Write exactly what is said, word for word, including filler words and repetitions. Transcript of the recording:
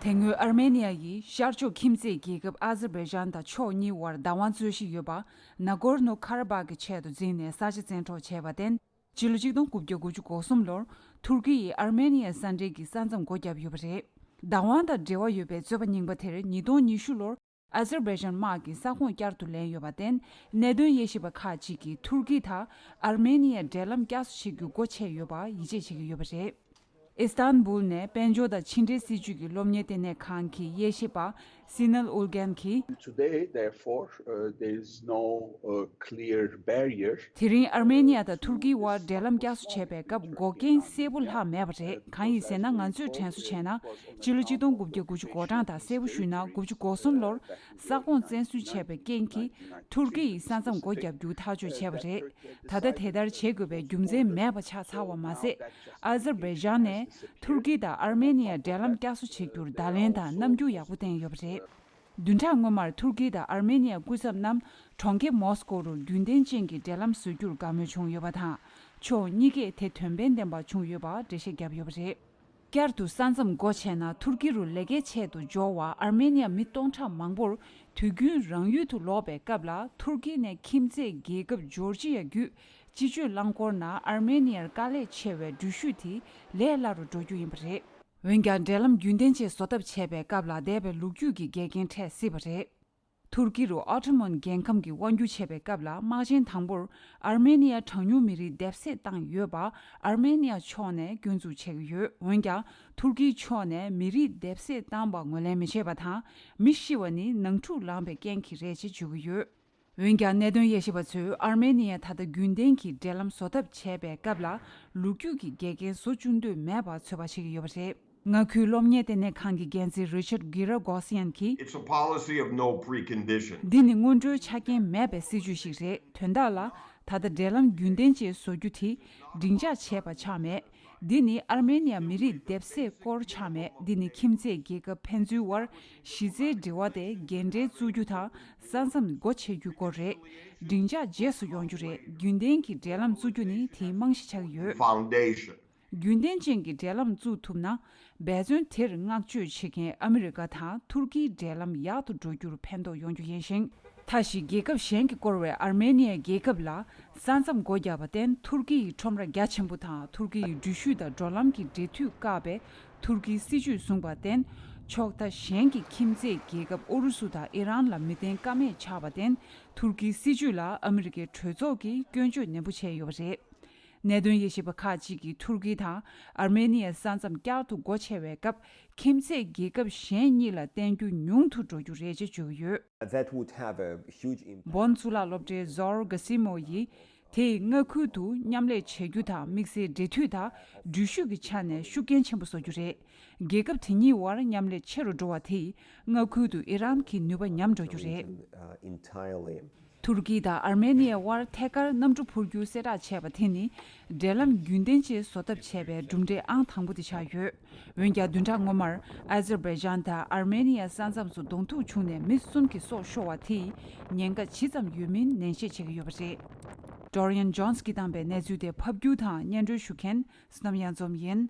དེ་སྔོན་ཨར་མེ་ནི་ཡ་ཡིས་ཤར་ཕྱོགས་ཁྱིམ་མཚེས་རྒྱལ་ཁབ་ཨ་ཛར་བྷའི་ཇན་དང་ཕྱོགས་གཉིས་བར་བདག་དབང་རྩོད་གཞི་ཡོད་པ་ན་གོར་ནོ་ཁ་ར་བྷག་གི་ཆེད་དུ་འཛིངས་ནས་ས་ཆ་བཙན་འཕྲོག་བྱས་པར་བརྟེན། ཕྱི་ལོ་གཅིག་སྟོང་དགུ་བརྒྱ་དགུ་བཅུ་གོ་གསུམ་ལོར་ཐུར་ཀི་ཡིས་ཨར་མེ་ནི་ཡ་ས་འབྲེལ་གྱི་ས་མཚམས་སྒོ་བརྒྱབ་ཡོད་པ་རེད། བདག་དབང་དང་འབྲེལ་བ་ཡོད་པའི་རྩོད་པ་རྙིང་པ་དེར་ཉིས་སྟོང་ཉི་ཤུ་ལོར་ཨ་ཛར་བྷའི་ཇན་དམག་གིས་ས་ཁོངས་བསྐྱར་དུ་ལེན་ཡོད་པར་བརྟེན། གནད་དོན་དབྱེ་ཞིབ་པ་ཁག་ཅིག་གིས་ཐུར་ཀི་དང་ཨར་མེ་ནི་ཡ་འབྲེལ་ལམ་བསྐྱར་གསོ་བྱེད་རྒྱུ་སྒོ་ཕྱེ་ཡོད་པར་ཡིད་ཆེས་བྱེད་ཀྱི་ཡོད་པ་རེད། ཨི་སྟན་བུལ་ནས་དཔལ་འབྱོར་དང་ཕྱི་འབྲེལ་སྲིད་ཇུས་ཀྱི་སློབ་གཉེར་ལྟེ་གནས་ཁང་གི་དབྱེ་ཞིབ་པ་སི་ནལ་ཨུལ་གན་གྱིས། Today, therefore, uh, there is no uh, clear barrier. དེ་རིང་ཨར་མེ་ནི་ཡ་དང་ཐུར་ཀིའི་དབར་འབྲེལ་ལམ་བསྐྱར་གསོ་བྱས་པའི་སྐབས་འགོག་རྐྱེན་གསལ་པོ་ལྷག་མེད་པ་རེད། གང་ཡིན་ཟེར་ན། ང་ཚོས་དྲན་གསོ་བྱས་ན། ཕྱི་ལོ་གཅིག་སྟོང་དགུ་བརྒྱ་དགུ་བཅུ་གོ་གྲངས་དང་གསལ་པོ་ཞུས་ན་དགུ་བཅུ་གོ་གསུམ་ལོར་ས་ཁོངས་བཙན་འཛུལ་བྱས་པའི་རྐྱེན་གྱིས་ཐུར་ཀི་ཡིས་ས་མཚམས་སྒོ་བརྒྱབ་རྒྱུ་ཐག་གཅོད་བྱས་པ་རེད། ད་ལྟ་དེ་ལྟར་བྱེད་དགོས་པའི་རྒྱུ་མཚན་མེད་པ་ཆགས་ཚར་བ་མ་ཟད། ཨ་ཛར་བྷའི་ཇན་ནས་ཐུར་ཀི་དང་ཨར་མེ་ནི་ཡ་འབྲེལ་ལམ་བསྐྱར་གསོ་བྱེད་རྒྱུར་བརྡ་ལན་དང་རྣམ་འགྱུར་ཡག་པོ་བསྟན་ཡོད་པ་རེད། བདུན་ཕྲག་སྔོན་མར་ཐུར་ཀི་དང་ཨར་མེ་ནི་ཡ་སྐུ་ཚབ་རྣམས་གྲོང་ཁྱེར་མོ་སི་ཀོ་རུ་རྒྱུན་ལྡན་ཅན་གྱི་འབྲེལ་ལམ་བཟོ་རྒྱུར་དགའ་མོས་བྱུང་ཡོད་པ་དང་། ཕྱོགས་གཉིས་ཀས་དེ་དོན་ཕན་ལྡན་པ་བྱུང་ཡོད་པར་འགྲེལ་བཤད་བརྒྱབ་ཡོད་པ་རེད། བསྐྱར་དུ་ས་མཚམས་སྒོ་ཕྱེ་ན་ཐུར་ཀི་རུ་ལས་ཀའི་ཆེད་དུ་འབྱོར་བ་ཨར་མེ་ནི་ཡ་མི་སྟོང་ཕྲག་མང་པོར་དུས་རྒྱུན་རང་ཡུལ་དུ་ལོག་པའི་སྐབས་ལ་ཐུར་ཀི་ནས་ཁྱིམ་མཚེས་རྒྱལ་ཁབ་ཇོར་ཇི་ཡ་བརྒྱུད་སྤྱི་སྤྱོད་རླངས་འཁོར་ནང་ཨར་མེ་ནི་ཡར་དཀའ་ལས་ཆེ་བའི་འགྲུལ་བཞུད་དེ་ལས་སླ་རུ་འགྲོ་རྒྱུ་ཡིན་པ་རེད། འོན་ཀྱང་འབྲེལ་ལམ་རྒྱུན་ལྡན་ཅན་བཟོ་ཐབས་བྱས་པའི་སྐབས་ལ་འདས་པའི་ལོ་རྒྱུས་ཀྱི་འགལ་རྐྱེན་འཕྲད་སྲིད་པ་རེད། ཐུར་ཀི་རུ་ཨོ་ཏོ་མན་རྒྱལ་ཁམས་ཀྱི་དབང་སྒྱུར་བྱེད་པའི་སྐབས་ལ་དམག་ཆེན་དང་པོར་ཨར་མེ་ནི་ཡ་གྲངས་ཉུང་མི་རིགས་སྡེབ་གསེད་བཏང་ཡོད་པ་ཨར་མེ་ནི་ཡ་ཕྱོགས་ནས་སྐྱོན་འཛུགས་བྱེད་ཀྱི་ཡོད། འོན་ཀྱང་ཐུར་ཀིའི་ཕྱོགས་ནས་མི་རིགས་སྡེབ་གསེད་བཏང་པ་ངོས་ལེན་མི་བྱེད་པ་དང་། མི་ཤི་བ་ནི་ནང་འཁྲུག་ལངས་པའི་རྐྱེན་གྱིས་རེད་ཅེས་བརྗོད་ཀྱི་ཡོད། འོན་ཀྱང་གནད་དོན་དབྱེ་ཞིབ་པ་ཚོས་ཨར་མེ་ནི་ཡས་ད་ལྟ་རྒྱུན་ལྡན་གྱི་འབྲེལ་ལམ་བཟོ་ཐབས་བྱས་པའི་སྐབས་ལ་ལོ་རྒྱུས་ཀྱི་འགལ་རྐྱེན་བཟོ་བཅུག་འདོད་མེད་པ་ཚོད་དཔག་བྱེད་ཀྱི་ཡོད་པ་རེད། མངའ་ཁུལ་སློབ་གཉེར་ལྟེ་གནས་ཁང་གི་འགན་འཛིན་རི་ཆར་གྷི་ར་གོ་སི་ཡན་གྱིས། It's a policy of no precondition. འདི་ནི་སྔོན་འགྲོའི་ཆ་རྐྱེན་མེད་པའི་སྲིད་ཇུས་ཤིག་རེད། དོན་དག་ལ་ད་ལྟ་འབྲེལ་ལམ་རྒྱུན་ལྡན་ཅན་བཟོ་རྒྱུ་དེ་སྒྲིང་འཇགས་བྱས་པ་ཆགས་མེད། འདི་ནི་ཨར་མེ་ནི་ཡ་མི་རིགས་སྡེབ་གསེད་སྐོར་ཆགས་མེད། འདི་ནི་ཁྱིམ་མཚེས་རྒྱལ་ཁབ་ཕན་ཚུན་དབར་གཞི་རྩའི་འབྲེལ་བ་དེ་རྒན་འབྲེལ་བཙུགས་རྒྱུ་དང་ས་མཚམས་སྒོ་ཕྱེ་རྒྱུའི་སྐོར་རེད། སྒྲིང་འཇགས་རྗེས་སུ་ཡོང་རྒྱུ་རེད། རྒྱུན་ལྡན་གྱི་འབྲེལ་ལམ་བཙུགས་རྒྱུ་ནི་དེའི་རྨང་གཞི་ཆགས་ཀྱི་ཡོད། Foundation. རྒྱུན་ལྡན་ཅན་གྱི་འབྲེལ་ལམ་བཙུགས་ཐུབ་ན། འབད་བརྩོན་དེར་བསྔགས་བརྗོད་བྱེད་མཁན་ཨ་མི་རི་ཀ་དང་ཐུར་ཀིའི་འབྲེལ་ལམ་ཡག་ཏུ་འགྲོ་རྒྱུར་ཕན་ཐོགས་ཡོང་རྒྱུ་ཡིན་ཞིང་། མཐའ་བཞི་རྒྱལ་ཁབ་གཞན་གྱིས་བསྐོར་བའི་ཨར་མེ་ནི་ཡའི་རྒྱལ་ཁབ་ལ་ས་མཚམས་སྒོ་བརྒྱབ་པར་བརྟེན་ཐུར་ཀི་ཡི་ཁྲོམ་ར་རྒྱ་ཆེན་པོ་དང་ཐུར་ཀི་ཡི་འགྲུལ་བཞུད་དང་འགྲོ་ལམ་གྱི་འབྲེལ་མཐུད་བཀག་པའི་ཐུར་ཀིའི་སྲིད་ཇུས་བཟུང་བར་བརྟེན། ཕྱོགས་མཐའ་གཞན་གྱི་ཁྱིམ་མཚེས་རྒྱལ་ཁབ་ཨུ་རུ་སུ་དང་ཨི་རན་ལ་མི་བརྟེན་ཀ་མེད་ཆགས་པར་བརྟེན། ཐུར་ཀིའི་སྲིད་ཇུས་ལ་ཨ་མི་རི་ཀའི་གྲོས་ཚོགས་ཀྱིས་སྐྱོན་བརྗོད་ནན་པོ་བྱས་ཡོད་པ་རེད། གནད་དོན་དབྱེ་ཞིབ་པ་ཁག་ཅིག་གིས་ཐུར་ཀི་དང་ཨར་མེ་ནི་ཡའི་ས་མཚམས་བསྐྱར་དུ་སྒོ་ཕྱེ་བའི་སྐབས་ཁྱིམ་མཚེས་རྒྱལ་ཁབ་གཞན་གཉིས་ལ་བརྟེན་རྒྱུ་ཉུང་དུ་འགྲོ་རྒྱུ་རེད་ཅེས་བརྗོད་ཀྱི་ཡོད། That would have a huge impact. བོན་གཙུག་ལག་སློབ་གྲྭའི་ཟོར་ག་སི་མོ་ཡིས། དེས་མངའ་ཁུལ་དུ་མཉམ་ལས་བྱེད་རྒྱུ་དང་དམིགས་བསལ་འབྲེལ་མཐུད་དང་འགྲུལ་བཞུད་ཀྱི་ཆ་ནས་ཤུགས་རྐྱེན་ཆེན་པོ་བཟོ་རྒྱུ་རེད། རྒྱལ་ཁབ་དེ་གཉིས་དབར་མཉམ་ལས་ཆེ་རུ་འགྲོ་བ་དེས་མངའ་ཁུལ་དུ་ཨི་རན་གྱི་ནུས་པ་ཉམས་འགྲོ་རྒྱུ་རེད། Uh, entirely. ཐུར་ཀི་དང་ཨར་མེ་ནི་ཡའི་དབར་ཐད་ཀར་གནམ་གྲུ་འཕུར་རྒྱུ་གསལ་བསྒྲགས་བྱས་པ་དེ་ནི་འབྲེལ་ལམ་རྒྱུན་ལྡན་ཅན་བཟོ་ཐབས་བྱས་པའི་གྲུབ་འབྲས་ཨང་དང་པོ་དེ་ཆགས་ཡོད། འོན་ཀྱང་བདུན་ཕྲག་སྔོན་མར་ཨ་ཛར་བྷའི་ཇན་དང་ཨར་མེ་ནི་ཡའི་ས་མཚམས་སུ་གདོང་ཐུག་བྱུང་ནས་མི་གསུམ་གྱི་སྲོག་ཤོར་བ་དེས་ཉེན་ཁ་ཇི་ཙམ་ཡོད་མིན་ནན་བཤད་བྱེད་ཀྱི་ཡོད་པ་རེད། ཌོ་རི་ཡན་ཇོན་སི་གིས་བཏང་པའི་གནས་ཚུལ་དེ་ཕབ་སྒྱུར་དང་སྙན་སྒྲོན་ཞུ་མཁན་བསོད་ནམས་གཡང་འཛོམས་ཡིན།